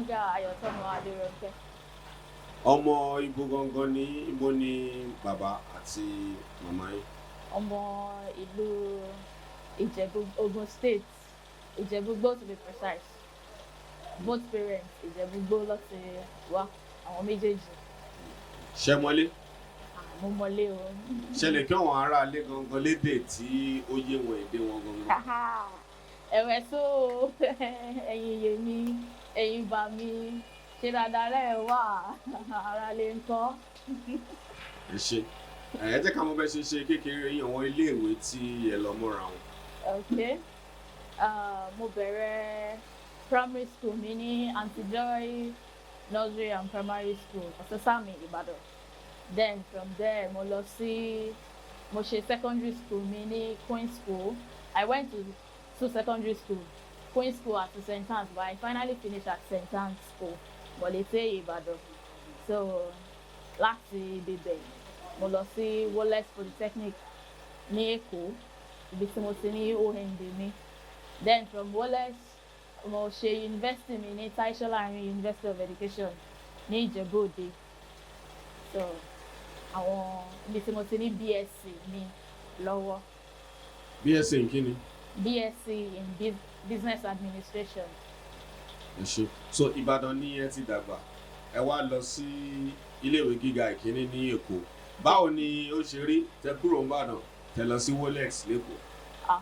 Ọ̀nànúgà Ayọ̀tọ́mọ Adérónkẹ́. Ọmọ ibo gangan ní ibo ni bàbá àti màmá yín? Ọmọ ìlú Ìjẹ̀bú, Ogun State, Ìjẹ̀bú-Igbó to be precise. Both parents, Ìjẹ̀bú-Igbó ló ti wá, àwọn méjèèjì. Ṣé mọ́lé? Mo mọlé o. Ṣe lè kí àwọn aráalé gangan lédè tí ó yé wọn, èdè wọn gangan? Ẹ̀wẹ̀ tó ẹ̀yin iye mi, ẹ̀yin bà mí, ṣe dáadáa rẹ̀ wà, ara lè ń kọ́. Ẹ ṣe. Ẹ jẹ́ ká mọ̀ bẹ́ ṣe ṣe kékeré yín, àwọn iléèwé tí ẹ lọ mọ́ra wọn. Okay. Mo bẹ̀rẹ̀ primary school mi ní Aunty Joy Nursery and Primary School, Ososami, Ìbàdàn. Then from there mo lọ sí, mo ṣe secondary school mi ní Queen's School. I went to two secondary school, Queen's School àti St. Anne's, but I finally finished at St. Anne's School, Mọ̀lété, Ìbàdàn. So láti ibibẹ̀ mo lọ sí Wallace Polytechnic ní Èkó, ibi tí mo ti ní OND mi. Then from Wallace mo ṣe university mi ní Tai Solarin University of Education ní Ìjẹ̀bú Òde. So àwọn ibi tí mo ti ní BSc mi lọ́wọ́. BSc ń kí ni? BSc in Business Administration. Ẹ ṣe. So Ìbàdàn ní ẹ ti dàgbà, ẹ wá lọ sí iléèwé gíga ìkíní ní Èkó. Báwo ni ó ṣe rí tẹ kúrò n'Ìbàdàn, tẹ lọ sí Wolex l'Ékòó? Ah,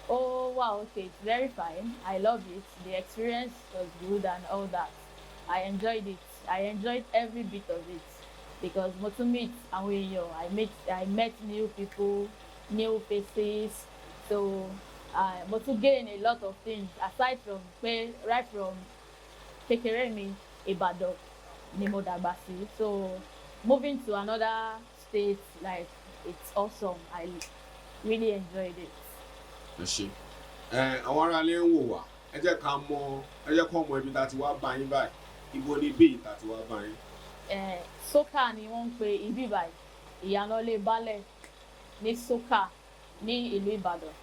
oh wow, okay, it's very fine. I love it. The experience was good and all that. I enjoyed it. I enjoyed every bit of it because mo tún meet àwọn èèyàn. I met new people, new faces. So mo tún gain a lot of things aside from pé right from kékeré mi, Ìbàdàn ni mo dàgbà sí. So moving to another state, like, it's awesome. I really enjoyed it. Ẹ ṣe. Ẹ àwọn aráalé ń wò wá, ẹ jẹ́ ká mọ, ẹ jẹ́ kó mọ ibi tá a ti wá bá yín báyìí. Ibo ni bí tá a ti wá bá yín? Soka ni wọ́n ń pe ibi báyìí, Ìyànàlé Baálẹ̀ ní Soka ní ìlú Ìbàdàn.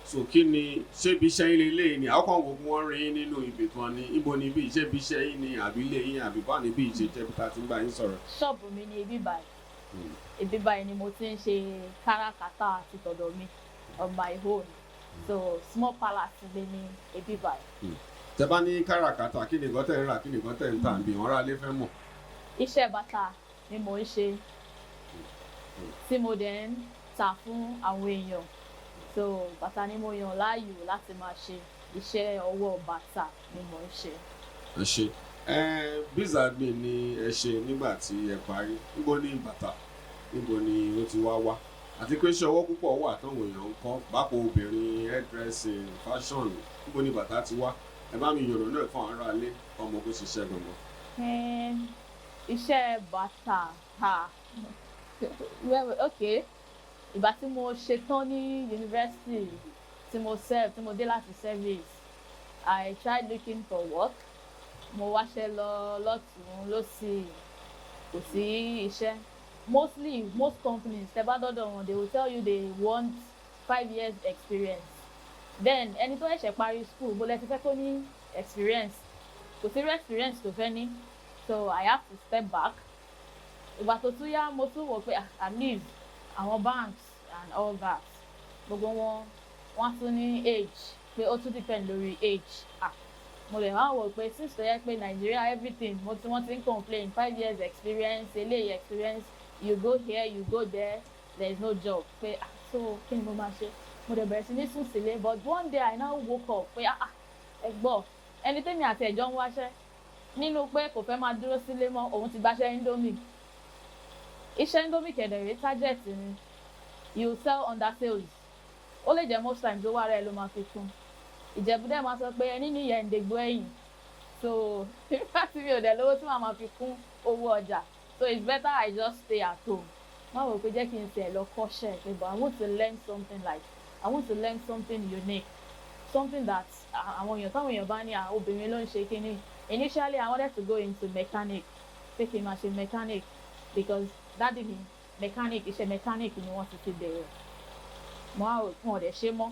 So kí ni, ṣé ibi iṣẹ́ yín lélẹ́yìn ni? Àwọn kan wò ó, wọ́n rí yín nínú ibì kan ní ibo ni bí? Ṣé ibi iṣẹ́ yín ni àbí ilé yín, àbí báwo ni bí ìṣe jẹ́ bí tá a ti ń bá yín sọ̀rọ̀? Ṣọ́ọ̀bù mi ní ibi báyìí. Ibi báyìí ni mo ti ń ṣe káràkátà àti tọ̀dọ̀ mi on my own. So small palace mi ní ibi báyìí. Tẹ bá ní káràkátà, kí ni nǹkan tẹ̀ ń rà, kí ni nǹkan tẹ̀ ń tà bí wọ́n rà lé fẹ́ mọ̀? Iṣẹ́ bàtà ni mò ń ṣe tí mo dẹ̀ ń tà fún àwọn èèyàn. So bàtà ni mo yàn láàyò láti máa ṣe. Iṣẹ́ ọwọ́ bàtà ni mò ń ṣe. Ẹ ṣe. Ẹ biz admin ni ẹ ṣe nígbà tí ẹ parí. Níbo ni bàtà, níbo ni ó ti wá wá? Àti pé iṣẹ́ ọwọ́ púpọ̀ wà táwọn èèyàn ń kọ́, bápo obìnrin, hairdressing, fashion. Níbo ni bàtà ti wá? Ẹ bá mi yọ̀rọ̀ náà fún àwọn aráalé ọmọ bó ṣiṣẹ́ gangan. Iṣẹ́ bàtà ha, well, okay, ìgbà tí mo ṣetán ní university, tí mo serve, tí mo dé láti service, I tried looking for work. Mo wáṣẹ́ lọ lọ́tùn lósì, kò sí iṣẹ́. Mostly, most companies tẹ́ bá dọ́dọ̀ wọn, they will tell you they want 5 years experience. Then ẹni tó ṣẹ̀ṣẹ̀ parí school, bó lẹ ti fẹ́ kó ní experience? Kò sí irú experience tó fẹ́ ní. So I have to step back. Ìgbà tó tún yá, mo tún wò pé, ah, at least àwọn banks and all that, gbogbo wọn, wọ́n tún ní age, pé ó tún depend lórí age. Ah, mo lè máa wò pé since tó yẹ pé Nigeria, everything mo ti, wọ́n ti ń complain 5 years experience, eléyìí experience, you go here, you go there, there is no job, pé ah, so kí ni mo máa ṣe? Mo dẹ̀ bẹ̀rẹ̀ sí ní sùn sílé. But one day I now woke up pé, ah ah, ẹ gbọ́, ẹni tẹ́mi àti ẹ̀jọ́ ń wáṣẹ́ nínú pé kò fẹ́ máa dúró sílé mọ́, òun ti gbaṣẹ́ Indomie. Iṣẹ́ Indomie kẹ̀dẹ̀rẹ́, target ni. You sell under sales, ó lè jẹ́ most times owó ara ẹ̀ ló máa fi kún. Ìjẹ̀bú dẹ̀ máa sọ pé ẹni níyẹn ń dégbò ẹ̀yìn. So nígbà tí mi ò dẹ̀ lówó tí màá máa fi kún owó ọjà, so it's better I just stay at home. Má wò pé jẹ́ kí n tiẹ̀ lọ kọ́ṣẹ́ pé, but I want to learn something, like I want to learn something unique, something that àwọn èèyàn, táwọn èèyàn bá ní obìnrin ló ń ṣe kínní. Initially I wanted to go into mechanic, pé kí n máa ṣe mechanic, because daddy mi mechanic, iṣẹ́ mechanic ni wọ́n ti ti bẹ̀rẹ̀. Mo á rò fún ọ̀dẹ̀ ṣe mọ́.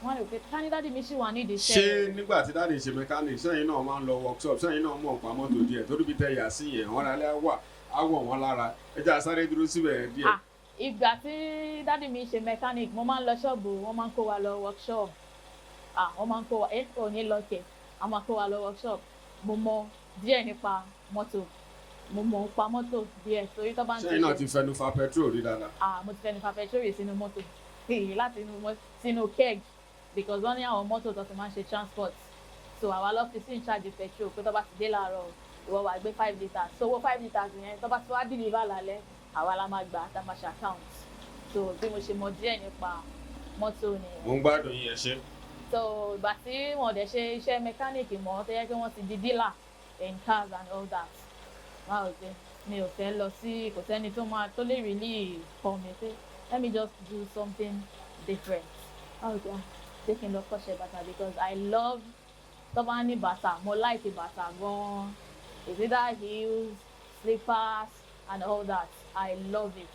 Wọ́n lè pé ká ní daddy mi ṣì wà nídìí iṣẹ́. Ṣé nígbà tí daddy ṣe mechanic, sẹ́yìn náà máa ń lọ workshop? Sẹ́yìn náà mọ̀ nípa mọ́tò díẹ̀? Torí bí tẹ́ yà sí yẹn, wọ́n rálẹ́ wà á wọ̀ wọ́n lára. Ẹ jẹ́ a sáré dúró síbẹ̀ yẹn díẹ̀. Ah, ìgbà tí daddy mi ṣe mechanic, mo máa ń lọ ṣọ́ọ̀bù, wọ́n máa ń kó wa lọ workshop. Ah, wọ́n máa ń kó wa, ẹ kò ní lọ kẹ̀, a máa kó wa lọ workshop. Mo mọ díẹ̀ nípa mọ́tò, mo mọ̀ nípa mọ́tò díẹ̀ torí tó bá ń Sẹ́yìn náà ti fẹnu fa petrol rí dáadáa? Ah, mo ti fẹnu fa petrol sínú mọ́tò, láti inú sínú keg, because wọ́n ní àwọn mọ́tò tó ti máa ń ṣe transport, so àwa lọ fi sí in charge petrol pé tó bá ti dé láàárọ̀, ìwọ wàá gbé 5 litres. So owó 5 litres yẹn, tó bá ti wá deliver lálẹ́, àwa la máa gbà tá a máa ṣe account. So bí mo ṣe mọ díẹ̀ nípa mọ́tò nìyẹn. Mo ń gbádùn yín, ẹ ṣé. So ìgbà tí wọ́n dẹ̀ ṣe iṣẹ́ mechanic mọ́, tó yẹ kí wọ́n ti di dealer in cars and all that, báwo pé mi ò fẹ́ lọ sí, kò sẹ́ni tó máa tó lè really kọ́ mi pé let me just do something different. Báwo pé, ah, ṣé kí n lọ kọ́ṣẹ́ bàtà? Because I love, tó bá ní bàtà, mo like bàtà gan-an. Is either heels, slippers and all that, I love it.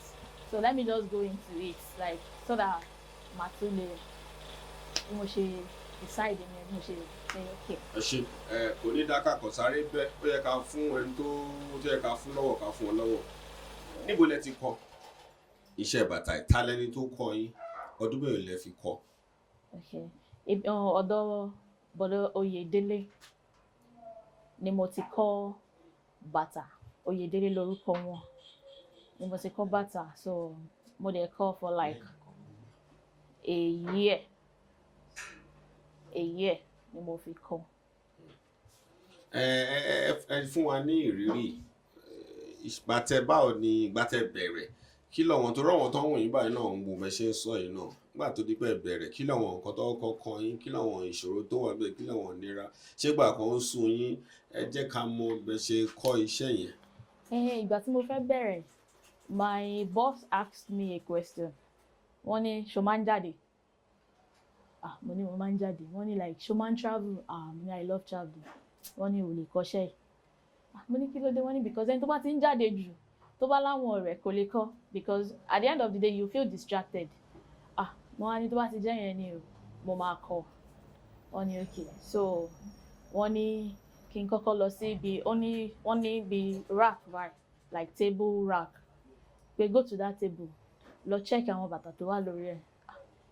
So let me just go into it, like, so that màá tún lè, bí mo ṣe decide ni bí mo ṣe ṣe, okay. Ẹ ṣe. Ẹ kò ní dáká kọ̀ sáré bẹ́. Ó yẹ ká fún ẹni tó yẹ ká fún lọ́wọ́, ká fún ọ lọ́wọ́. Níbo lẹ ti kọ́ iṣẹ́ bàtà? Ìtàlẹ́ni tó kọ́ yín? Ọdún mélòó lẹ fi kọ́? Okay. Ọ̀dọ̀ bọ̀dọ̀ Oyèdélé ni mo ti kọ́ bàtà. Oyèdélé lórúkọ wọn ni mo ti kọ́ bàtà. So mo dẹ̀ kọ́ for like a year. A year ni mo fi kọ́. Ẹ fún wa ní ìrírí ìgbà tẹ, báwo ni ìgbà tẹ bẹ̀rẹ̀? Kí lọ́wọ́n tó rọ̀wọ́n tó ń wọ̀nyí báyìí náà ń wo bẹ ṣe ń sọ yìí náà? Nígbà tó di pé ẹ bẹ̀rẹ̀, kí lọ́wọ́n nǹkan tó kọ́kọ́ kọ́ yín? Kí lọ́wọ́n ìṣòro tó wà bẹ́ẹ̀? Kí lọ́wọ́n nira? Ṣé gbà kan ń sun yín? Ẹ jẹ́ ká mọ bẹ ṣe kọ́ iṣẹ́ yẹn. Ìgbà tí mo fẹ́ bẹ̀rẹ̀, my boss asked me a question. Wọ́n ní, "Ṣo máa ń jáde?" Ah, mo ní mo máa ń jáde. Wọ́n ní, like, "Ṣo máa ń travel?" Ah, mo ní I love travel. Wọ́n ní, "Ò lè kọ́ṣẹ́ yìí." Ah, mo ní kí ló dé? Wọ́n ní because ẹni tó bá ti ń jáde jù, tó bá láwọn ọ̀rẹ́, kò lè kọ́, because at the end of the day you feel distracted. Ah, mo wá ní tó bá ti jẹ́ yẹn ni o, mo máa kọ́. Wọ́n ní okay. So wọ́n ní kí n kọ́kọ́ lọ sí ibi ó ní, wọ́n ní ibi rack right, like table rack, pé go to that table, lọ check àwọn bàtà tó wà lórí ẹ̀.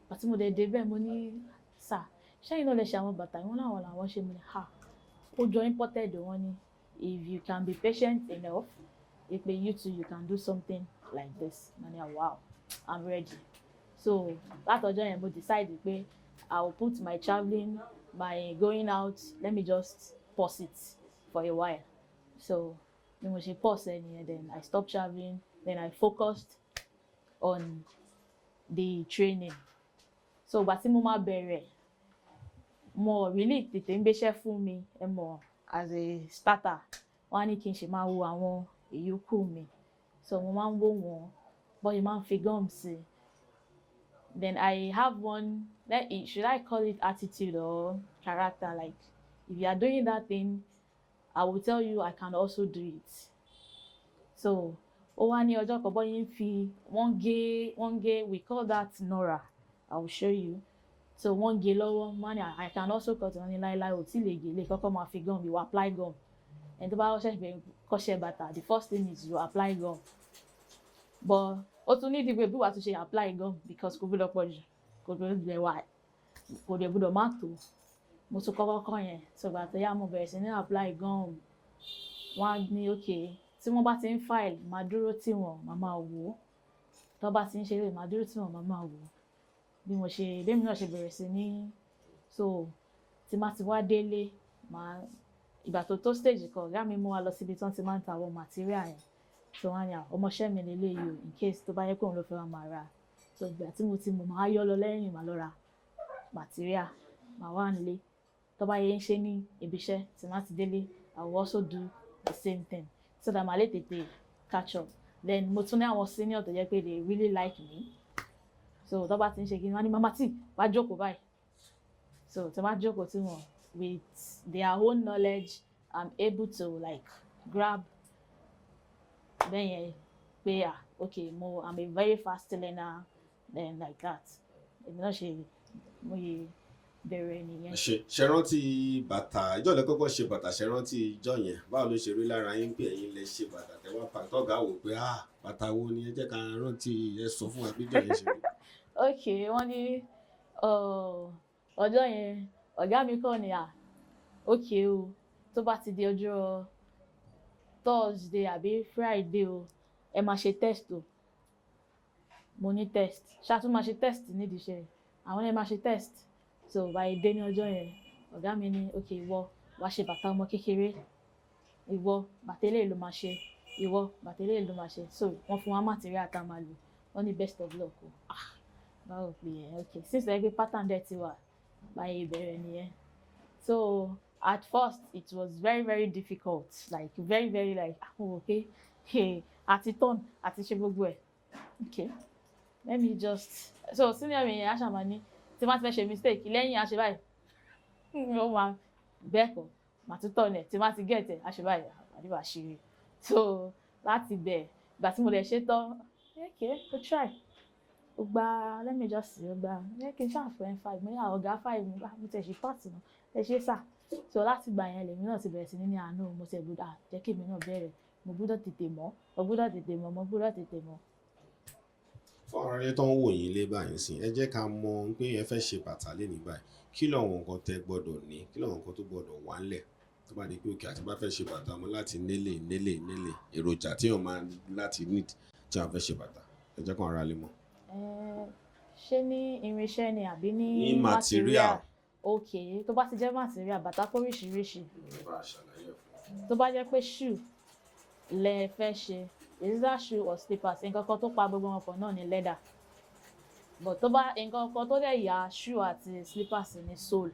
Àti mo dẹ̀ dé bẹ́ẹ̀, mo ní, "Sir, ṣẹ́yìn náà lè ṣe àwọn bàtà yìí?" Wọ́n láwọn làwọn ṣe. Mo ní, "Ha, ó jọ imported." Wọ́n ní if you can be patient enough, pé you too, you can do something like this. Mo ní, "Wow, I'm ready." So látọjọ́ yẹn, mo decide pé I will put my travelling, my going out, let me just pause it for a while. So bí mo ṣe pause ẹ nìyẹn. Then I stopped travelling, then I focused on the training. So ìgbà tí mo máa bẹ̀rẹ̀, mo really tètè ń gbéṣẹ́ fún mi. Ẹ mọ̀, as a starter, wọ́n á ní kí n ṣe máa wo àwọn ìyókù mi. So mo máa ń wò wọ́n bọ́ọ̀ máa ń fi gum sí. Then I have one, let it, should I call it attitude or character? Like, if you are doing that thing, I will tell you I can also do it. So ó wá ní ọjọ́ kan, bọ́yìn ń fi wọ́n gé, wọ́n gé, we call that nora, I will show you. So wọ́n gé lọ́wọ́, wọ́n ní I can also cut. Wọ́n ní láéláé, ò tí lè gé lè kọ́kọ́ máa fi gum. You apply gum. Ẹni tó bá ṣẹ̀ṣẹ̀ bẹ̀rẹ̀ kọ́ṣẹ́ bàtà, the first thing is you apply gum. But ó tún ní ìdí pé bí wàá tún ṣe apply gum, because kò gbọ́dọ̀ pọ̀ jù, kò gbọ́dọ̀ wà, kò dẹ̀ gbọ́dọ̀ má tó. Mo tún kọ́kọ́ kọ́ yẹn. So ìgbà tó yá, mo bẹ̀rẹ̀ sí ní apply gum. Wọ́n á ní okay, tí wọ́n bá ti ń file, màá dúró tì wọ́n, màá máa wò ó. Tó bá ti ń ṣeré, màá dúró tì wọ́n, màá máa wò ó. Bí mo ṣe, bí èmi náà ṣe bẹ̀rẹ̀ sí ní. So tí má ti wá délé, màá, ìgbà tó tó stage kan, ọ̀gá mi mú wa lọ síbi tí wọ́n ti máa ń ta àwọn material yẹn. So wọ́n á ní, ọmọọṣẹ́ mi lélẹ́yìí o, in case tó bá yẹ pé òun ló fẹ́ wá máa ra. So ìgbà tí mo ti mọ̀, màá yọ́ lọ lẹ́yìn, màá lọ ra material, màá wà nílé. Tó bá yẹ ń ṣe ní ibi iṣẹ́, tí má ti délé, I will also do the same thing so that màá lè tètè catch up. Then mo tún ní àwọn senior tó jẹ́ pé they really like me. So tó bá ti ń ṣe kí ni, wọ́n á ní, "Mama tí wàá jókòó báyìí." So tó bá jókòó tí wọ́n, with their own knowledge, I'm able to like grab bẹ́ẹ̀ yẹn pé, ah, okay, mo I'm a very fast learner. Then like that, èmi náà ṣe mo yẹ. bẹ̀rẹ̀ nìyẹn. Ṣe ṣe rántí bàtà ìjọ lẹ kọ́kọ́ ṣe bàtà? Ṣe rántí ìjọ yẹn? Báwo ló ṣe rí lára yín pé ẹ̀yin lẹ ṣe bàtà, tẹ wá pàtó ọ̀gá wò pé, ah, bàtà wo ni? Ẹ jẹ́ ká rántí, ẹ sọ fún wa bí ìjọ yẹn ṣe rí. Ok, wọ́n ní ọjọ́ yẹn, ọ̀gá mi kọ́ ni, à, ok o, tó bá ti di ọjọ́ Thursday àbí Friday o, ẹ máa ṣe test o. Mo ní, test? Ṣáà tún máa ṣe test nídìí iṣẹ́ àwọn? Ẹ máa ṣe test. So báyìí dé ní ọjọ́ yẹn, ọ̀gá mi ní, ok, ìwọ wàá ṣe bàtà ọmọ kékeré, ìwọ bàtà eléyìí ló máa ṣe, ìwọ bàtà eléyìí ló máa ṣe. So wọ́n fún wa material tá a máa lò, wọ́n ní best of luck o. Ah, báwo pé ẹ, ok, since ẹ gbé pattern dẹ̀ ti wà báyìí, ìbẹ̀rẹ̀ nìyẹn. So at first it was very very difficult, like very very, like, ah, mo wò pé, hey, àti turn àti ṣe gbogbo ẹ̀. Okay, let me just, so senior mi yẹn aṣa máa ní tí wọ́n ti fẹ́ ṣe mistake lẹ́yìn, àṣẹ báyìí, ó máa bẹ́ẹ̀ kọ́, màá tún turn ẹ̀, tí wọ́n ti get ẹ̀, àṣẹ báyìí, àdìbò àṣírí. So láti bẹ̀, ìgbà tí mo lè ṣe tán, okay, go try, ó gba, let me just see, ó gba ẹ kí n ṣàfẹ́ 5. Mo ní àwọn ọ̀gá, 5 mo mo tẹ̀ ṣe pàtì náà, ẹ ṣe sà. So láti gbà yẹn lèmi náà ti bẹ̀rẹ̀ sí ní ní àánú, mo ti gbọ́dọ̀, ah, jẹ́ kí èmi náà bẹ̀rẹ̀, mo gbọ́dọ̀ tètè mọ̀, mo gbọ́dọ̀ tètè mọ̀, mo gbọ́dọ̀ tètè mọ̀. Fún àwọn aráyé tó ń wò yín lé báyìí sí, ẹ jẹ́ ká mọ̀ pé ẹ fẹ́ ṣe bàtà lé ní báyìí, kí làwọn nǹkan tẹ́ gbọ́dọ̀ ní? Kí làwọn nǹkan tó gbọ́dọ̀ wà ńlẹ̀ tó bá di pé òkè àti bá fẹ́ ṣe bàtà mọ́ láti nílé nílé nílé èròjà tí èèyàn máa láti need tí a fẹ́ ṣe bàtà? Ẹ jẹ́ kó ara lè mọ̀. Ṣé ní irinṣẹ́ ni àbí ní Ní material. Ok, tó bá ti jẹ́ material, bàtà kó oríṣiríṣi. Ẹ bá a ṣàlàyé ẹ̀ fún wa. Tó bá jẹ́ pé shoe lẹ fẹ́ ṣe, is that shoe or slippers, nǹkan kan tó pa gbogbo wọn pọ̀ náà ni leather. But tó bá, nǹkan kan tó dẹ̀ yà shoe àti slippers ní sole.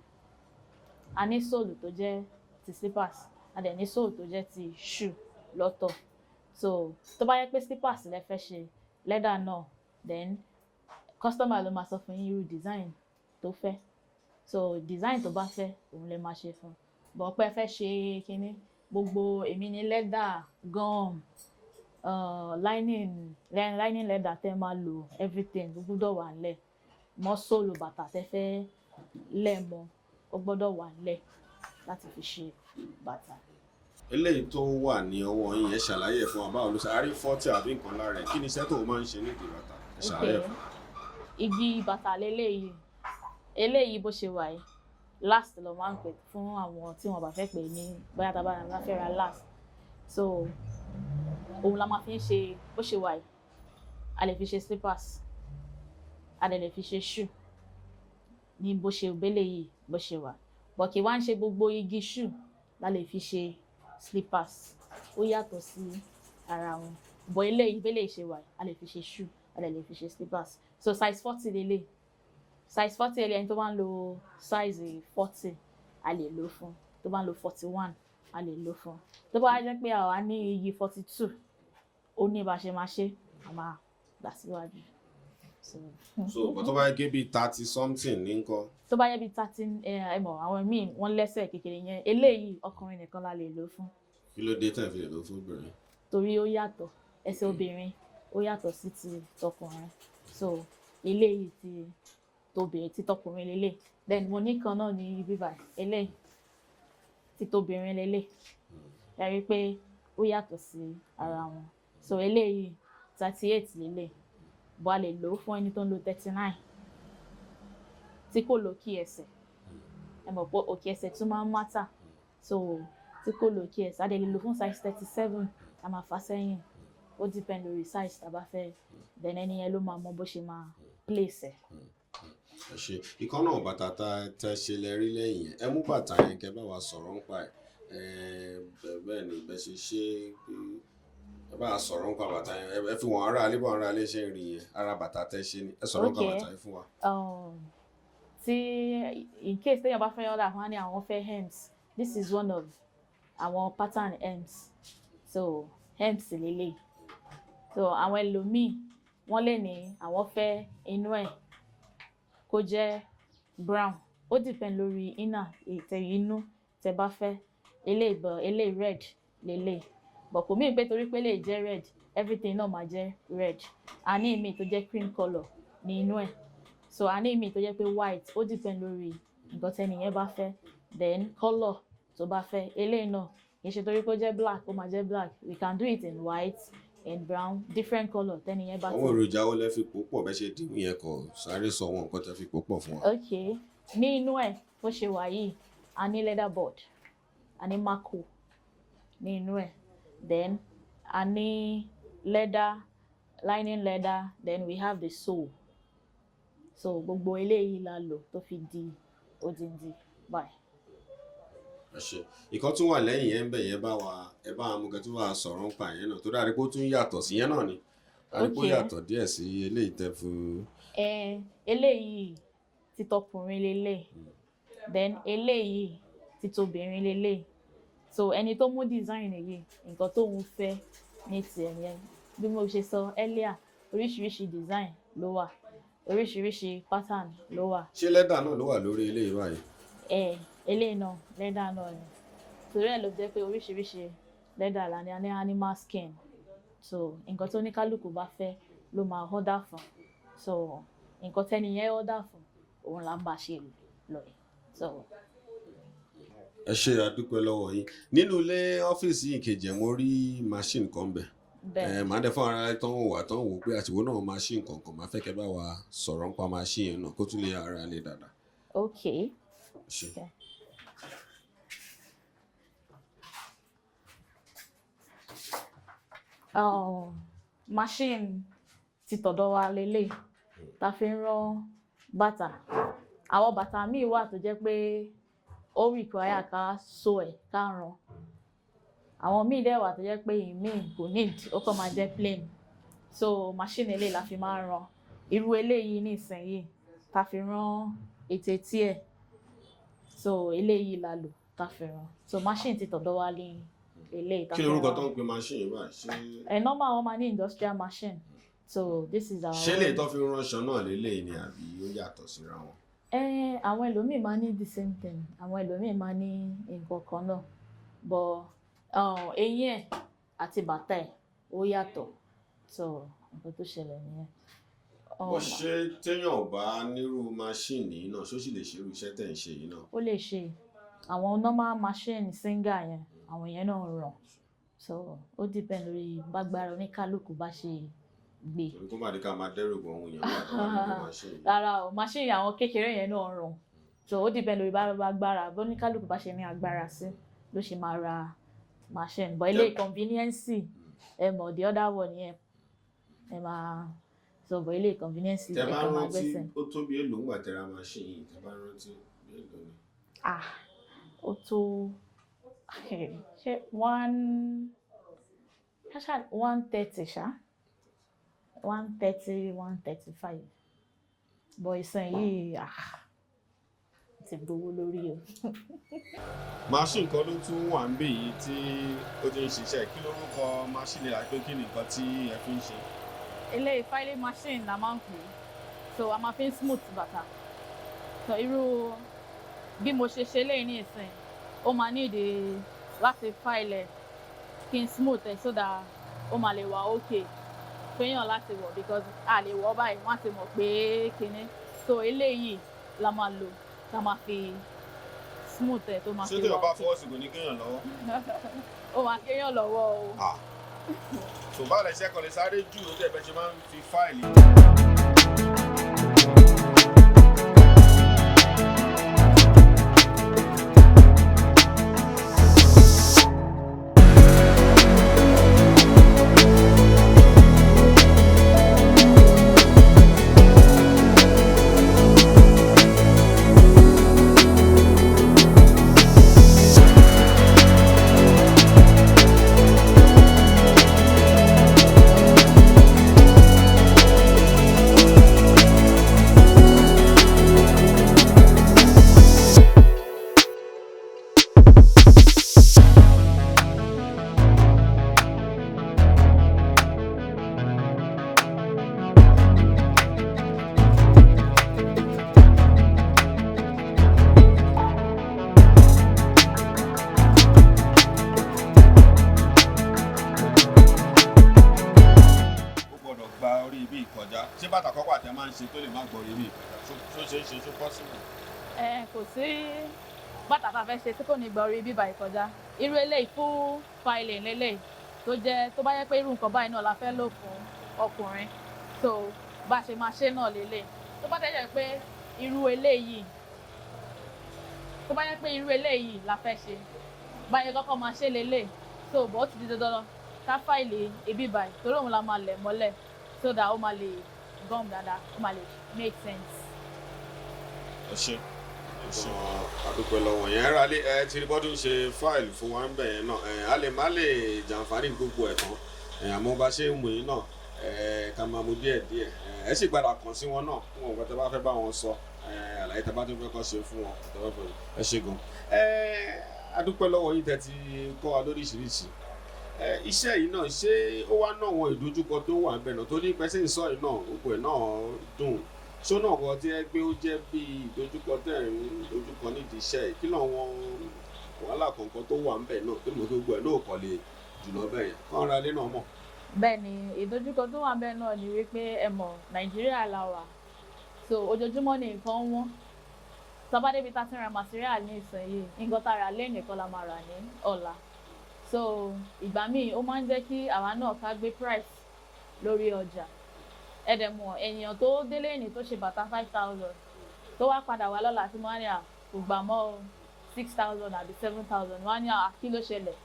A ní sole tó jẹ́ ti slippers, a dẹ̀ ní sole tó jẹ́ ti shoe lọ́tọ̀. So tó bá yẹ pé slippers lẹ fẹ́ ṣe, leather náà, then customer ló máa sọ fún yín irú design tó fẹ́. So design tó bá fẹ́, òun lè máa ṣe fún un. But pé ẹ fẹ́ ṣe kínní, gbogbo èmi ní leather, gum, lining, lining leather tẹ́ máa lò, everything ó gbọ́dọ̀ wà nílẹ̀ mọ́. Sole bàtà tẹ́ fẹ́ lẹ̀ mọ́, ó gbọ́dọ̀ wà nílẹ̀ láti fi ṣe bàtà. Eléyìí tó wà ní ọwọ́ yín, ẹ ṣàlàyé ẹ̀ fún wa. Báwo ló ṣe àárí 40 àbí nǹkan lára ẹ̀? Kí ni iṣẹ́ tó o máa ń ṣe nídìí bàtà? Ẹ ṣàlàyé ẹ̀ fún wa. Igi bàtà leléyìí. Eléyìí bó ṣe wà yìí, last ló máa ń pè fún àwọn tí wọn bá fẹ́ pè ní bóyá tá a bá fẹ́ ra last. So òun la máa fi ń ṣe. Bó ṣe wà yìí, a lè fi ṣe slippers, a dẹ̀ lè fi ṣe shoe ní bó ṣe bẹ́lẹ̀ yìí bó ṣe wà. But kì í wá ń ṣe gbogbo igi shoe la lè fi ṣe slippers, ó yàtọ̀ sí ara wọn. But eléyìí, bẹ́lẹ̀ ṣe wà yìí, a lè fi ṣe shoe, a dẹ̀ lè fi ṣe slippers. So size 40 lélẹ̀, size 40 ẹni tó bá ń lo size 40, a lè lò fún. Tó bá ń lo 41, a lè lò fún. Tó bá jẹ́ pé àwa ní igi 42, ó ní bá ṣe máa ṣe, a máa gbà síwájú. So, So nǹkan tó bá yẹ kí bíi 30 something ní nǹkan? Tó bá yẹ bíi 30, ẹ mọ̀ àwọn míì wọ́n lẹ́sẹ̀ kékeré yẹn, eléyìí ọkùnrin nìkan la lè lò fún. Kí ló dé tẹ̀ fi lè lò fún obìnrin? Torí ó yàtọ̀, ẹsẹ̀ obìnrin ó yàtọ̀ sí ti tọkùnrin. So eléyìí ti tóbìnrin, ti tọkùnrin lélẹ̀. Then mo ní kan náà ní ibi báyìí, eléyìí ti tóbìnrin lélẹ̀. Ẹ rí i pé ó yàtọ̀ sí ara wọn. So eléyìí 38 lélẹ̀, bó a lè lò ó fún ẹni tó ń lo 39 tí kò lókè ẹsẹ̀. Ẹ mọ̀ pé òkè ẹsẹ̀ tún máa ń matter. So tí kò lókè ẹsẹ̀, a dẹ̀ lè lò fún size 37, a máa fà sẹ́yìn. Ó depend lórí size tá a bá fẹ́, then ẹni yẹn ló máa mọ bó ṣe máa place ẹ̀. Ẹ ṣe. Ìkan náà bàtà tá tẹ ṣe lẹ rí lẹ́yìn yẹn, ẹ mú bàtà yẹn kẹ́ bá wa sọ̀rọ̀ nípa ẹ̀. Bẹ́ẹ̀ ni bẹ́ẹ̀ ṣe ṣe, ẹ bá wa sọ̀rọ̀ nípa bàtà yẹn. Ẹ fi wọn ará alẹ́ bọ́ ará alẹ́ ṣe ń rí yẹn, ara bàtà tẹ ṣe ni. Ẹ sọ̀rọ̀ nípa bàtà yẹn fún wa. Tí in case téèyàn bá fẹ́ order, wọn á ní àwọn fẹ́ hems. This is one of àwọn pattern hems. So hems lélẹ̀. So àwọn ẹlòmíì wọ́n lè ní àwọn fẹ́ inú ẹ̀ kó jẹ́ brown. Ó depend lórí inner ètè inú tẹ́ bá fẹ́. Eléyìí bọ̀, eléyìí red lélẹ̀, but kò mean pé torí pé eléyìí jẹ́ red, everything náà máa jẹ́ red. A ní ìmíì tó jẹ́ cream colour ní inú ẹ̀. So a ní ìmíì tó jẹ́ pé white. Ó depend lórí Nǹkan tẹ́ni yẹn bá fẹ́, then colour tó bá fẹ́. Eléyìí náà kì í ṣe torí pé ó jẹ́ black ó máa jẹ́ black. We can do it in white, in brown, different colour tẹ́ni yẹn bá Àwọn èròjà wo lẹ fi pò pọ̀ bẹ́ẹ̀ ṣe dìmú yẹn? Kàn sáré sọ àwọn nǹkan tẹ́ fi pò pọ̀ fún wa. Ok, ní inú ẹ̀ bó ṣe wà yìí, a ní leather board, a ní mako ní inú ẹ̀, then a ní leather lining, leather, then we have the sole. So gbogbo eléyìí la lò tó fi di odindi báyìí. Ẹ ṣe. Ìkan tún wà lẹ́yìn yẹn ń bẹ̀ yẹn, bá wa ẹ bá wa mú kẹ́ tún wà sọ̀rọ̀ ń pa yẹn náà, tó dáa pé ó tún yàtọ̀ sí yẹn náà ni, dáa pé ó yàtọ̀ díẹ̀ sí eléyìí tẹ́ fún. Ẹ eléyìí ti tọkùnrin lélẹ̀, then eléyìí ti tobìnrin lélẹ̀. So ẹni tó mú design yìí, nǹkan tóun fẹ́ ní tiẹ̀ yẹn. Bí mo ṣe sọ earlier, oríṣiríṣi design ló wà, oríṣiríṣi pattern ló wà. Ṣé lẹ́dà náà ló wà lórí eléyìí báyìí? Ẹ eléyìí náà, leather náà ni. Torí ẹ̀ ló jẹ́ pé oríṣiríṣi leather la ní. A ní animal skin. So nǹkan tó ní kálukú bá fẹ́ ló máa order fún. So nǹkan tẹ́ni yẹn order fún, òun là ń bá ṣe lọ yìí. So Ẹ ṣe, àdúpẹ́ lọ́wọ́ yín. Nínú ilé ọ́fíìsì yìí kejì ẹ̀, mo rí machine kan bẹ̀. Bẹ́ẹ̀. Ẹ màá dẹ fún ara ẹ tán wò wá tán wò pé àtiwọ́ náà machine kankan, máa fẹ́ kẹ́ bá wa sọ̀rọ̀ nípa machine yẹn náà kó tún lè ara lè dáadáa. Ok. Ẹ ṣé. Okay. Machine ti tọ̀dọ̀ wa lélẹ̀ ta fi ń rán bàtà. Àwọn bàtà míì wà tó jẹ́ pé ó require ká sew ẹ̀, ká rán. Àwọn míì dẹ̀ wà tó jẹ́ pé ìmíì kò need, ó kàn máa jẹ́ plain. So machine eléyìí la fi máa ń rán. Irú eléyìí nísìnyìí ta fi rán ètè tí ẹ̀. So eléyìí la lò ta fi rán. So machine ti tọ̀dọ̀ wa ní eléyìí ta Kí fi ni orúkọ rán. tó ń pe machine yìí báyìí? Ṣé Ẹ normal, wọn máa ní industrial machine. So this is our ṣé lè tó fi ránṣọ náà lélẹ́yìí ni, àbí ó yàtọ̀ síra wọn? Ẹ àwọn ẹlòmíì máa ní the same thing, àwọn ẹlòmíì máa ní nǹkan kan náà, but eyín ẹ̀ àti bàtà ẹ̀ ó yàtọ̀. So nǹkan tó ṣẹlẹ̀ nìyẹn. Bó ṣe téèyàn ò bá nírú machine yìí náà, ṣó sì lè ṣerú iṣẹ́ tẹ̀ ń ṣe yìí náà? Ó lè ṣe. Àwọn normal machine Singer yẹn, àwọn yẹn náà ràn. So ó depend lórí bágbára oníkálukú bá ṣe gbé. Torí kó má di ká máa dẹ́rù bọ ohun èèyàn wà tó wà nínú machine yìí. Rárá o, machine àwọn kékeré yẹn náà ràn. So ó depend lórí bágbára bóníkálukú bá ṣe ní agbára sí ló ṣe máa ra machine. But eléyìí, convenience, ẹ mọ̀, the other one yẹn ẹ máa so, but eléyìí, convenience, Tẹ ẹ bá kàn máa rántí, gbẹ́sẹ̀. ó tó bí èlò ńgbà tẹ ra machine yìí, tẹ bá rántí, bí èlò ni? Ah, ó tó, ṣé one ṣáṣá 130 ṣá, 130, 135, but ìsìn yìí, ah, ti gbowó lórí o. Machine kan ló tún wà ń bì yìí tí ó ti ń ṣiṣẹ́. Kí lórúkọ machine yìí àti pé kí ni nǹkan tí ẹ fi ń ṣe? Eléyìí, filing machine la máa ń pè é. So a máa fi ń smooth bàtà. So irú bí mo ṣe ṣe léyìí ní ìsìn, ó máa ní ìdí láti file ẹ̀ kí n smooth ẹ̀ so that ó máa lè wà okay fẹ́yàn láti wọ̀, because a lè wọ̀ báyìí, wọ́n á ti mọ̀ pé kinní. So eléyìí la máa lò tá a máa fi smooth ẹ̀ tó máa Ṣé fi téèyàn wà bá okay. fọwọ́ sí, kò ní kéèyàn lọ́wọ́? Ó máa kéèyàn lọ́wọ́ o. Ah. Tó bá lè ṣe kàn lè sáré jù ó tẹ̀ bẹ́ẹ̀ ṣe máa ń fi file. Ó gbọ́dọ̀ gba orí ibi ìkọjá. Ṣé bàtà kọ́kọ́ àtẹ máa ń ṣe tó lè má gbọ́ orí ibi ìkọjá? Ṣó ṣe é ṣe? Ṣó possible? Ẹ kò sí bàtà tá a fẹ́ ṣe tí kò ní gba orí bíbá ìkọjá. Irú eléyìí fún filing eléyìí, tó jẹ́ tó bá yẹ pé irú nǹkan báyìí náà la fẹ́ lò fún ọkùnrin, so bá a ṣe máa ṣe náà lélẹ̀. Tó bá tẹ̀lé pé irú eléyìí, tó bá yẹ pé irú eléyìí la fẹ́ ṣe, báyìí kọ́kọ́ máa ṣe lélẹ̀. So bó ti di dandan ká file ibi báyìí, torí òun la máa lẹ̀ mọ́lẹ̀, so that ó máa lè gum dáadáa, ó máa lè make sense. Ẹ ṣe, ẹ ṣe, àdúpẹ́ lọ́wọ́ yẹn. Rà lé ẹ tí bọ́dún ṣe file fún wa ń bẹ̀ yẹn náà. Ẹ a lè má lè jàǹfààní gbogbo ẹ̀ tán ẹ, àmọ́ bá ṣe ń mú yín náà ẹ, ká máa mú díẹ̀ díẹ̀. Ẹ sì padà kàn sí wọn náà fún wọn tẹ́ bá fẹ́ bá wọn sọ ẹ, àlàyé tẹ́ bá tún fẹ́ kọ́ ṣe fún wọn tẹ́ bá fẹ́. Ẹ ṣe gan. Ẹ adúpẹ́ lọ́wọ́ yín tẹ́ ti kọ́ wa lóríṣiríṣi. Ẹ iṣẹ́ yìí náà, ṣé ó wá náà wọn ìdojúkọ tó wà ń bẹ̀ náà tó ní pẹ́sẹ́ ìsọ yìí náà, gbogbo ẹ̀ náà dùn sónà kan tí ẹ gbé, ó jẹ́ bí ìdojúkọ tẹ̀ ń dojúkọ nídìí iṣẹ́ yìí? Kí làwọn wàhálà kọ̀ọ̀kan tó wà ń bẹ̀ náà tó mọ̀ pé gbogbo ẹ̀ náà kọ̀ lè jùlọ bẹ́ẹ̀ yẹn kọ́ ra ilé náà mọ̀? Bẹ́ẹ̀ ni, ìdojúkọ tó wà bẹ́ẹ̀ náà ni wípé, ẹ mọ̀, Nàìjíríà la wà, so ojoojúmọ́ ni nǹkan wọ́n. Tá bá débi tá ti ń ra material ní ìsinyìí, nǹkan tá a rà lẹ́yìn kan la máa rà ní ọ̀la. So ìgbà míì, ó máa ń jẹ́ kí àwa náà ká gbé price lórí ọjà. Ẹ dẹ̀ mọ̀, èèyàn tó délé ní tó ṣe bàtà 5,000, tó wá padà wá lọ́la tí wọ́n á ní à kò gbà mọ́ o, 6,000 àbí 7,000, wọ́n á ní à, kí ló ṣẹlẹ̀?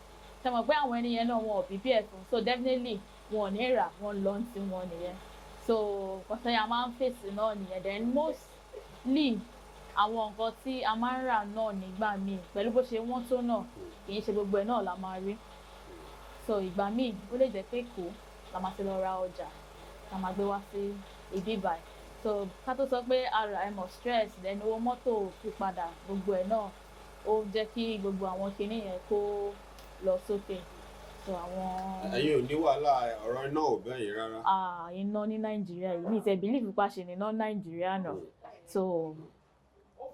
Ṣe mọ̀ pé àwọn ẹni yẹn náà, wọn ò prepare fún, so definitely wọn ò ní rà, wọn lọ tí wọn nìyẹn. So kọ́sẹ́ a máa ń fèsì náà nìyẹn. Then mostly, àwọn nǹkan tí a máa ń rà náà nígbà míì, pẹ̀lú bó ṣe wọ́n tó náà, kì í ṣe gbogbo ẹ̀ náà la máa rí. So ìgbà míì, ó lè jẹ́ pé Èkó la máa ti lọ ra ọjà la máa gbé wá sí ibi báyìí. So ká tó sọ pé ara ẹ mọ̀, stress, then owó mọ́tò fi padà, gbogbo ẹ̀ náà, ó jẹ́ kí gbogbo àwọn kinní yẹn kó lọ sókè. So àwọn. Ẹ̀yin ò ní wàhálà ọ̀rọ̀ iná ò bẹ́yìn rárá? Ah, iná ní Nàìjíríà yìí, mi ì tẹ́ believe pa ṣe ní iná Nàìjíríà náà. So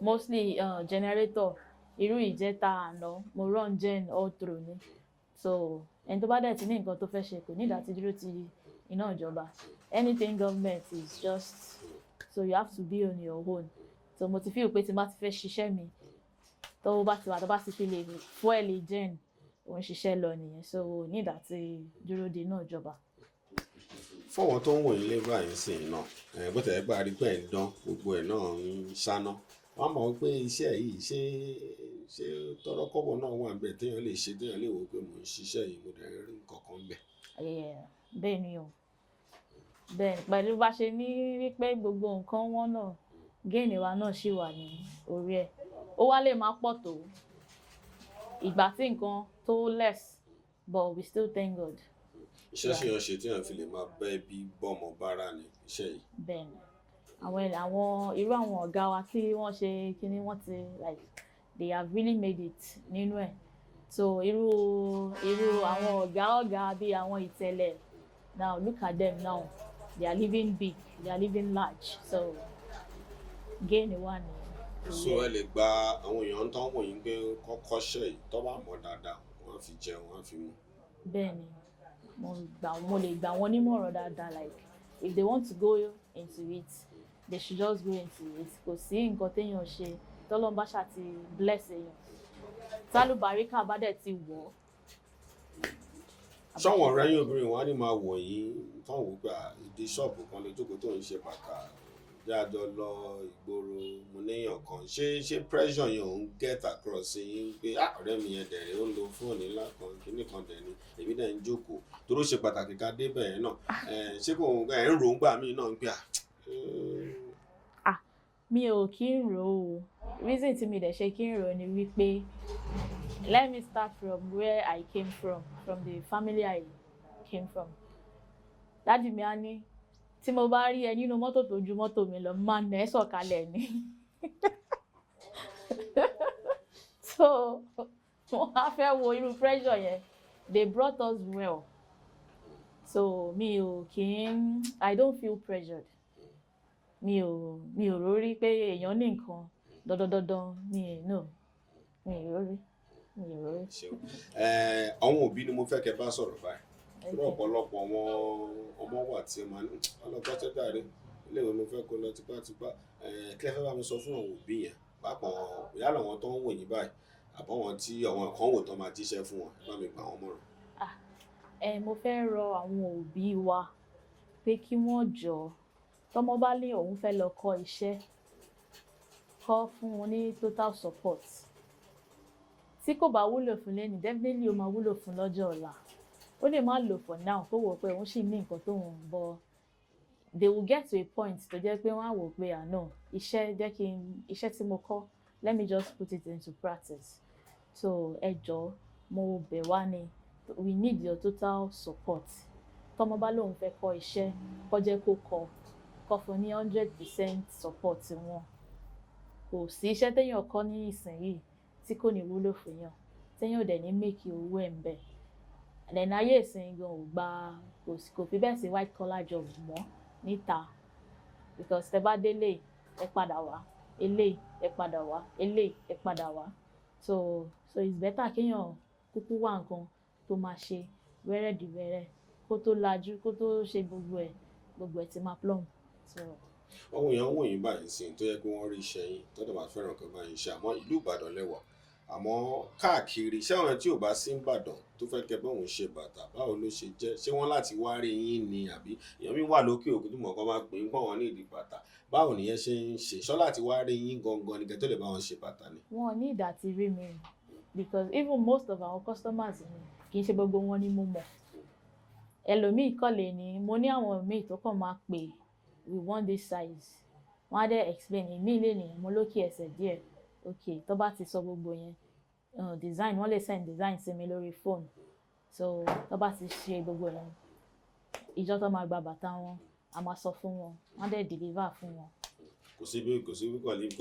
mostly generator. Irú ìjẹta àná, mo run gen all through ni. So ẹni tó bá dẹ̀ ti ní nǹkan tó fẹ́ ṣe, kò ní ìdá ti dúró ti iná ìjọba. Anything government is just, so you have to be on your own. So mo ti feel pé tí n bá ti fẹ́ ṣiṣẹ́ mi, tó bá ti wà, tó bá ti fi lè fuel gen, òun ṣiṣẹ́ lọ nìyẹn. So ní ìdá ti dúró de iná ìjọba. Fọwọ́n tó ń wò yín lé báyìí sí iná ẹ̀, bó tẹ̀ gbà rí pé ẹ̀ ń dán, gbogbo ẹ̀ náà ń ṣáná, wọ́n mọ̀ pé iṣẹ́ yìí, ṣé tọ́rọ́kọ́bọ̀ náà wà níbẹ̀ téèyàn lè ṣe, téèyàn lè wò pé mò ń ṣiṣẹ́ yìí, mo dẹ̀ ń rí nǹkan kan níbẹ̀? Yeah, bẹ́ẹ̀ ni o, bẹ́ẹ̀ ni. Pẹ̀lú bá ṣe ní wípé gbogbo nǹkan wọn náà, gain wa náà ṣì wà ní orí ẹ̀. Ó wá lè má pọ̀ tó ìgbà tí nǹkan tó less, but we still thank God. Iṣẹ́ ṣe yàn ṣe téèyàn fi lè máa bẹ́ ẹbí bọ́mọ bára ní iṣẹ́ yìí. Bẹ́ẹ̀ ni, àwọn irú àwọn ọ̀gá wa tí wọ́n ṣe kíní, wọ́n ti, like, they have really made it nínú ẹ̀. So irú àwọn ọ̀gá bíi àwọn ìtẹ̀lẹ̀, now look at them now, they are living big, they are living large. So gain wà ní. So ẹ lè gba àwọn èèyàn tó ń wò yín pé kọ́kọ́ṣẹ́ yìí, tó bá mọ̀ dáadáa, wọ́n á fi jẹun, wọ́n á fi mu? Bẹ́ẹ̀ ni, mo lè gbà wọ́n nímọ̀ràn dáadáa. Like, if they want to go into it, they should just go into it. Kò sí nǹkan téèyàn ṣe tọ́lọ́run bá ṣáà ti bless èèyàn, tálùbáríkà bá dẹ̀ ti wọ̀ ọ́. Sọ́wọ́n ọ̀rẹ́ yín obìnrin wọn á ní máa wọ̀ yín tán, wò pé ìdí ṣọ́ọ̀bù kan lè jókòó tó ń ṣe bàtà, bí a jọ lọ ìgboro, mo níyàn kan, ṣé pressure yẹn ò ń get across sí yín pé, "Ah, ọ̀rẹ́ mi yẹn dẹ̀rẹ̀, ó ń lo fóònù ńlá kan, kíní kan dẹ̀ ni, èmi dẹ̀ ń jókòó"? Toró ṣe pàtàkì ká débẹ̀ yẹn náà. Ṣé kò ẹ̀ ń rò ń gbà míì náà ń pè à? Mi ò kí ń rò ó. Reason tí mi dẹ̀ ṣe kí ń rò ó ni wípé, let me start from where I came from the family I came from. Daddy mi á ní tí mo bá rí ẹ nínú mọ́tò tó ju mọ́tò mi lọ, máa nà ẹ́ sọ̀kalẹ̀ ni. So wọ́n á fẹ́ wo irú pressure yẹn. They brought us well, so mi ò kí ń, I don't feel pressured. Mi ò rórí pé èèyàn ní nǹkan dandandandan. Mi no, mi ò rórí, mi ò rórí. Ṣeun. Àwọn òbí ni mo fẹ́ kẹ́ bá sọ̀rọ̀ báyìí. Fún ọ̀pọ̀lọpọ̀ àwọn ọmọ wà tí ó máa ní ọlọ́pàá tẹ́tà rẹ, iléèwé mo fẹ́ kó lọ tipátipá. Kí lẹ fẹ́ bá mi sọ fún àwọn òbí yẹn? Pàápàá yálà wọn tó ń wò yín báyìí, àbọ̀ wọn tí àwọn kan wò tó máa jíṣẹ́ fún wọn, ẹ bá mi gbà wọ́n mọ̀ràn. Ẹ mo fẹ́ rọ àwọn òbí wa pé kí wọ́n jọ̀ọ́, tọ́mọ bá ní òun fẹ́ lọ kọ́ iṣẹ́, kọ́ fún un ní total support. Tí kò bá wúlò fún lẹ́nu, definitely ó máa wúlò fún lọ́jọ́ ọ̀la. Ó lè má lò for now, kó wò pé òun sì ní nǹkan tóun ń bọ̀. They will get to a point tó jẹ́ pé wọ́n á wò pé, "Ah no, iṣẹ́ jẹ́ kí n iṣẹ́ tí mo kọ́, let me just put it into practice." So ẹ jọ̀ọ́, mo bẹ̀ wá ni, we need your total support. Tọ́mọ bá lóun fẹ́ kọ́ iṣẹ́, kó jẹ́ kó kọ́, kó fún ní 100% support wọn. Kò sí iṣẹ́ téèyàn kọ́ ní ìsinyìí tí kò ní wúlò fún yàn, téèyàn ò dẹ̀ ní make owó ẹ̀ ń bẹ̀. Then ayé ìsìn gan ò gba, kò fi bẹ́ẹ̀ sí white collar job mọ́ níta, because tẹ bá délé, ẹ padà wá eléyìí, ẹ padà wá eléyìí, ẹ padà wá. So it's better kéèyàn kúkú wá nǹkan tó máa ṣe wẹ́rẹ́dìwẹ́rẹ́, kó tó lajú, kó tó ṣe gbogbo ẹ̀, gbogbo ẹ̀ ti máa plumb. So. Àwọn èèyàn wò yín báyìí sí tó yẹ pé wọ́n rí iṣẹ́ yín tó dẹ̀ máa fẹ́ràn kan báyìí ṣe, àmọ́ ìlú Ìbàdàn lẹ́wà, àmọ́ káàkiri, ṣé àwọn tí ò bá sí Ìbàdàn tó fẹ́ kẹ́ bóun ṣe bàtà, báwo ló ṣe jẹ́? Ṣé wọ́n láti wá rí yín ni, àbí èèyàn mi wà lókè òkun tó mọ̀ kọ́ máa pè é pọ̀ wọ́n ní ìdí bàtà, báwo nìyẹn ṣe ń ṣe? Ṣọ́ láti wá rí yín gangan ni kẹ́ tó lè bá wọn ṣe bàtà ni? Wọn ò ní ìdá ti rí mi, because even most of our customers mi, kì í ṣe gbogbo wọn ni mo mọ̀. Ẹlòmíì kọ́ lè ní, mo ní àwọn míì tó kàn máa pè, "We want this size." Wọ́n á dẹ̀ explain. Ìmíì lè ní mo lókè ẹsẹ̀ díẹ̀. Ok, tó bá ti sọ gbogbo yẹn, design, wọ́n lè send design sí mi lórí phone. So tó bá ti ṣe gbogbo yẹn, ìjọ tó máa gba bàtà wọn, a máa sọ fún wọn, wọ́n á dẹ̀ deliver fún wọn. Kò síbi kò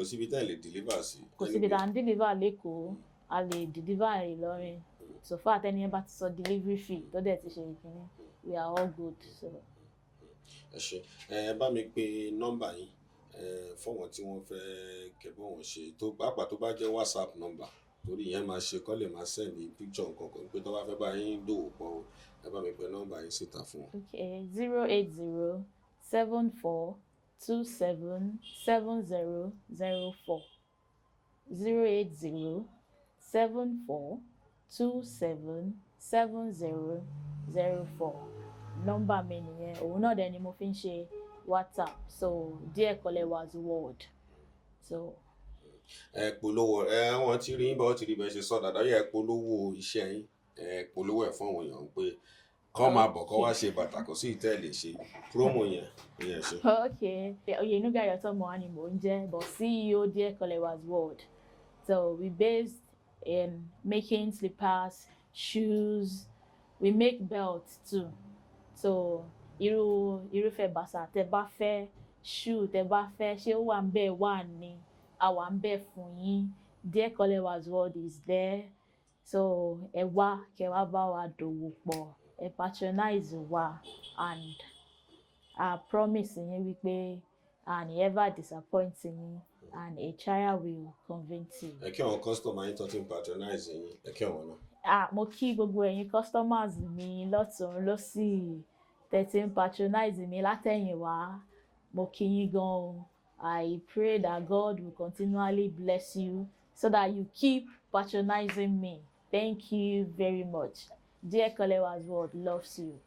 síbi tẹ́ ẹ̀ lè deliver sí? Kò síbi tá à ń deliver l'Ékòó, a lè deliver Ìlọrin. So far tẹ́ni yẹn bá ti sọ delivery fee, tó dẹ̀ ti ṣe ìkíní, we are all good. So. Ẹ ṣe. Ẹ bá mi pe nọ́mbà yín fọwọn tí wọ́n fẹ́ kẹ́ bọ́ wọn ṣe, tó pàápàá tó bá jẹ́ WhatsApp nọ́mbà, torí ìyẹn máa ṣe kọ́ lè máa send picture nǹkan kan pé tó bá fẹ́ bá yín dòwò pọ̀ o. Ẹ bá mi pe nọ́mbà yín síta fún wọn. Okay, 08074277004. 08074277004. Nọ́mbà mi nìyẹn. Òun náà dẹ̀ ni mo fi ń ṣe WhatsApp. So Diekolewa's World. So. Ẹ polówó ẹ, wọn ti rí bá wọn ti rí bẹ́ẹ̀ ṣe sọ dáadáa yẹ. Ẹ polówó iṣẹ́ yín, ẹ polówó ẹ̀ fún àwọn èèyàn pé kọ́ máa bọ̀, kọ́ wá ṣe bàtà, kò sí ìtẹ́ lè ṣe promo yẹn ìyẹn ṣe. Okay, Oyenuga Yotomo ni mò ń jẹ́, but CEO Diekolewa's World. So we based in making slippers, shoes, we make belts too. So irú irúfẹ́ bàtà tẹ́ bá fẹ́, shoe tẹ́ bá fẹ́, ṣé ó wà ń bẹ̀ wà ní, a wà ń bẹ̀ fún yín. Diekolewa's World is there. So ẹ wá, kẹ́ wá bá wa dòwò pọ̀, ẹ patronize wa, and I promise yín wípé and ever disappoint yín, and a trial will convince you. Ẹ kí àwọn customer yín tó ti ń patronize yín, ẹ kí àwọn náà. Ah, mo kí gbogbo ẹ̀yin customers mi lọ́tùn lósì tẹ́ ti ń patronize mi látẹ̀yìnwá. Mo kí yín gan o. I pray that God will continually bless you so that you keep patronizing me. Thank you very much. Diekolewa's World loves you.